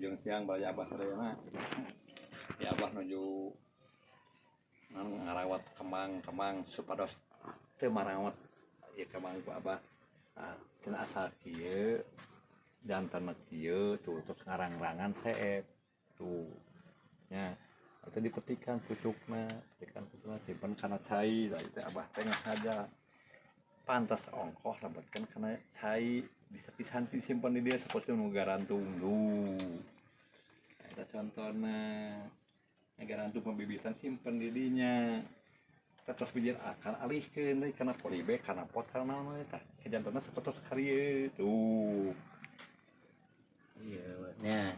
Wilujeng siang baraya Abah sadayana. Ya Abah nuju ngarawat kembang-kembang supados teu marawat ieu kembang ku Abah. Nah, cenah asal kieu janten kieu tuh terus ngarang-rangan seep tuh nya atau dipetikan pucukna, petikan pucukna simpen kana cai. Tah itu Abah teh ngahaja pantas ongkoh lebetkeun kana cai bisa pisan disimpan di dia seperti nu garantung tuh. Eta contohna garantung pembibitan simpen di dinya terus bijil akar alihkeun deui kana polybag, kana pot, kana naon we tah kajantonna sapertos karieu tuh. Ieu nya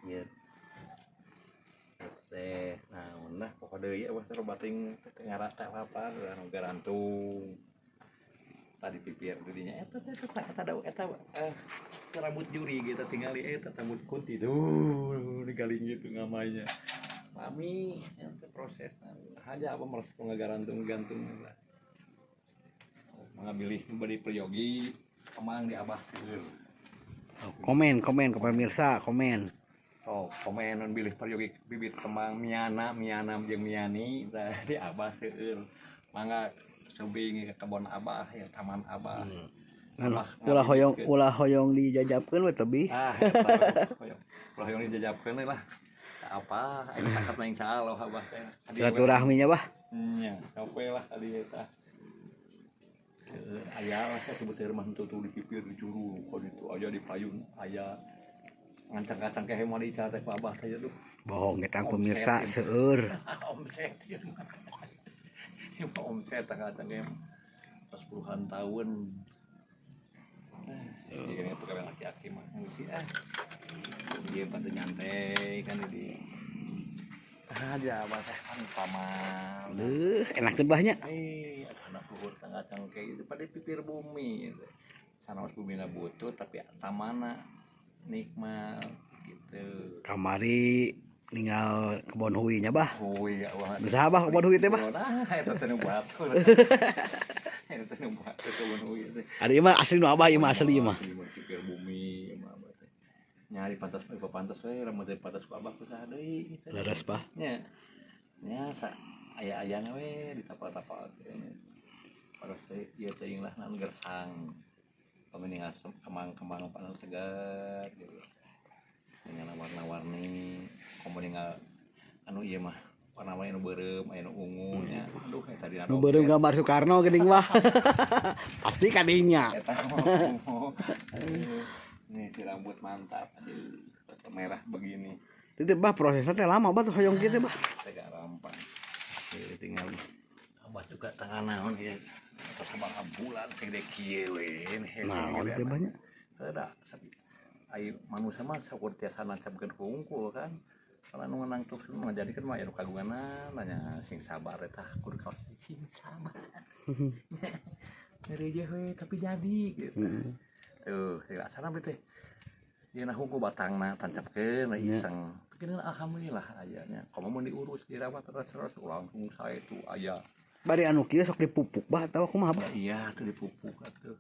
ieu teh naon lah pokok deui abah teh bating teh ngarata lapar anu garantung tadi pipir didinya eta teh eta eta daun eta rambut juri gitu tinggali eta rambut kunti tuh digaling gitu ngamanya mami eta proses aja apa merasa ngagarantung gantung lah mengambil beri peryogi kemang di Abah seueur. Komen komen ke pemirsa, komen. Oh, komen non bilih peryogi bibit kembang miana miana jeung miani tadi Abah seueur, mangga cobi ke kebon Abah ya, taman Abah. Nah, ulah hoyong, ulah hoyong dijajabkeun we tebih. Ah, eta hoyong, ulah hoyong dijajabkeun lah. Tak apa, aing cakep na insyaallah Abah teh. Silaturahminya, Bah. Nya, sampai lah tadi eta. Aya lah saya sebut mah tuh di pipir di juru kok itu aya di payun aya ngancang-ngancang kayak mau dical teh ku Abah teh tuh. Bohong kita pemirsa seueur. Omset ieu mah. Ieu mah omset tanggal tanggal pas puluhan tahun. Jadi ini pegawai laki-laki mah ngerti ah. Dia pasti nyantai kan di aja Abah teh kan paman. Leuh, enakeun bahnya. Eh, anak luhur tangga cangke itu pada pipir bumi. Sanaos bumina butuh tapi tamana nikmat gitu. Kamari ninggal kebon hui nya, Bah. Oh iya, wah. Bisa Bah kebon hui teh, Bah? Nah, eta teh nu batur. Eta teh nu batur kebon hui teh. Ari mah asli nu Abah ieu mah, asli mah. Asli mah pipir bumi ieu mah Abah teh. Nyari pantas mah pantas we, lamun teh pantas ku Abah ku saha deui gitu. Leres, Bah. Nya. Nya sa aya-ayana we ditapal-tapal teh. Terus teh ieu teuing lah naon gersang. Pami ningal kembang-kembang panon segar gitu. Ningal warna-warni, komo ningal anu ieu mah warna-warni anu beureum, aya nu ungu nya. Aduh, eta dina Nu beureum gambar Soekarno geuning, Bah. Pasti kadinya. Eta mah. Nih si rambut mantap, aduh, merah begini. Itu Bah prosesnya teh lama, Bah, tuh hoyong kieu teh, Bah. Tega rampang. Jadi tinggal Abah juga tangan naon ya. Terus sabaraha bulan sing dek kieu we. Naon teh banyak. Ada sapi. Ai manusia mah saukur tiasa nancapkeun hungkul kan. Kalau nu nangtung ngajadikeun mah aya nu kagunganan nanya sing sabar eta kudu kaos sing sabar. Ngereje we tapi jadi gitu. Tuh, sing asana teh. Ieu na hungkul batangna tancapkeun we iseng. Tapi alhamdulillah aya nya. Komo mun diurus dirawat terus terus langsung sae tuh aya. Bari anu kieu sok dipupuk, Bah, atawa kumaha, Bah? Ya, iya tuh dipupuk atuh.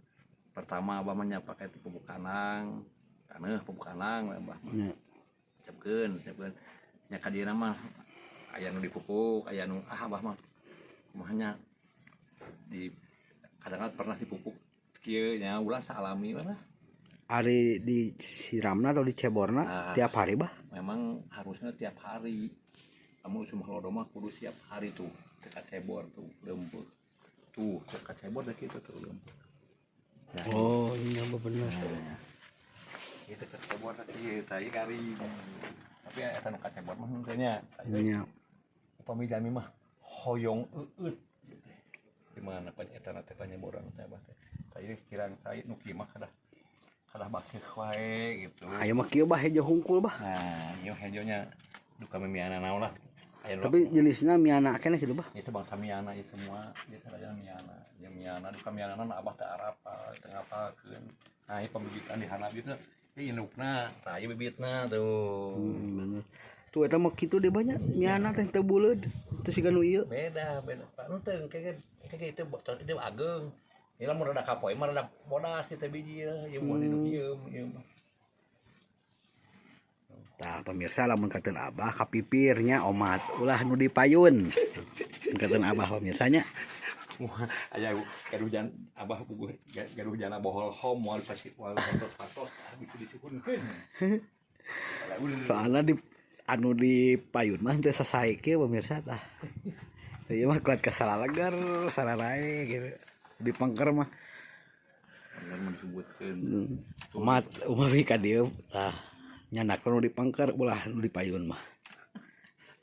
Pertama Abah mah nya pakai itu pupuk kandang. Taneuh pupuk kandang we Abah mah. Capkeun, capkeun. Nya ka dieuna mah aya nu dipupuk, aya nu ah Abah mah kumaha nya di kadang pernah dipupuk kieu nya ulah saalami we lah. Ari disiramna atau diceborna Ah. tiap hari, Bah? Memang harusnya tiap hari. Kamu usum halodo mah kudu siap hari tuh. Teka cebor tuh leumpeuh. Tuh, teka cebor deh kitu tuh leumpeuh. Nah, Oh, iya Bah, bener. nah. Ieu teh kacebor teh ieu tah ieu garing. Tapi eta nu kacebor mah henteu nya. Nya. Upami jalmi mah hoyong eueut gitu. Di mana pan eta na teh panyeboran teh Abah teh. Tah ieu kirang cai nu kieu mah kadah kadah baseuh wae gitu. Aya mah kieu, Bah, hejo hungkul, Bah. Nah, ieu hejonya duka mimiana naon lah. Aya nu Tapi jenisnya miana keneh gitu, Bah. itu bangsa miana itu semua, itu raja miana. Ya miana duka miana na Abah teh arapa, teh ngapalkeun. Nah, ieu pembibitan di handap gitu. Ieu indukna, tah ieu bibitna tuh. Bener. Tuh eta mah kitu deh banyak miana teh teu buleud. Teu siga nu ieu. Beda, beda. Henteu kayak kayak itu ageng. Ini lamun rada kapoe mah rada bodas teh biji ya, ieu mah di ieu ieu mah. Tah, pemirsa, lamun kateun Abah kapipirnya omat, ulah nu dipayun. Kateun Abah, pemirsanya. Wah, aya gaduh jan Abah puguh gaduh jana bohol hom moal pasti moal patos-patos bisa disuhunkeun. Soalnya di anu di payun mah teu sasae kieu, pemirsa, tah. Ieu mah kuat kasalalegar sararae gitu. Di pengker mah. Bener mun disebutkeun. Umat umami ka dieu tah. Nyandak nu di pengker, ulah nu di payun mah.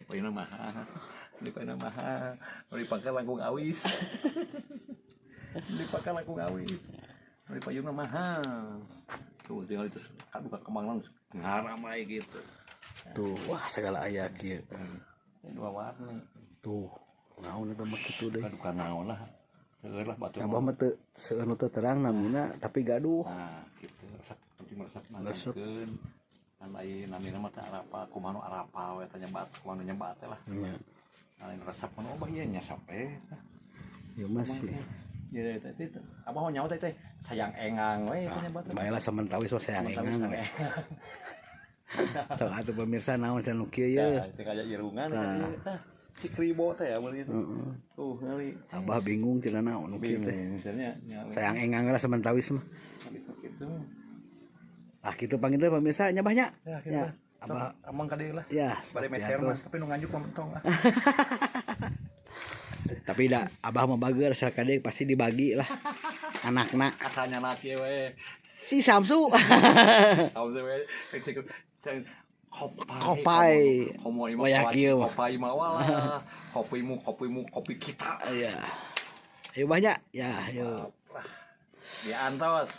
Dipayun mah. Dipayun mah. Nu dipangkal langkung awis. Dipangkal langkung awis. Nu dipayun mah mahal. Tuh tinggal itu buka kembang langsung ngaramai gitu. Tuh, wah, segala aya kieu. Ini dua warna. Tuh, naon eta mah kitu deui. Aduh, naon lah. Seueur lah batu. Abah mah teu seueur nu teu terang namina, tapi gaduh. Nah, gitu resep penting resep Resep. nangkeun. Kan ai namina mah teh arapa kumaha nu arapa we teh nyebat, kumaha nu nyebat teh lah. Nya. Nah, lain resep mun oh ieu nya sampe. Ieu mah sih. Ya teh teh abah mah nyawa teh teh sayang engang we teh nyebat. Bae lah, samentawis mah sayang Samentawis engang. Sayang. Sok atuh, pemirsa, naon can nu kieu ye. Nah, teh kayak irungan Nah. teh. Si kribo teh ya mun gitu. Heeh. Tuh ngali. Abah bingung cenah naon nu kieu teh. Bingung misalnya nya. Sayang engang lah samentawis mah. Gitu. Ah, kitu panggil teh, pemirsa, nya banyak. Ya, gitu. Ya, Abah Amang ka dieu lah. Ya, Bade meser atuh. mas, tapi nu nganjuk mah mentong ah. Tapi da Abah mah bager, sakade pasti dibagi lah anakna. Asalnya nak ieu we. Si Samsu. Samsu we. Cek cek kopai. Kopai. Komo imah Wayah kieu mah. Kopai mawalah. Kopimu kopimu kopi kita. Iya. Ayo banyak ya, ayo. Lah. Diantos.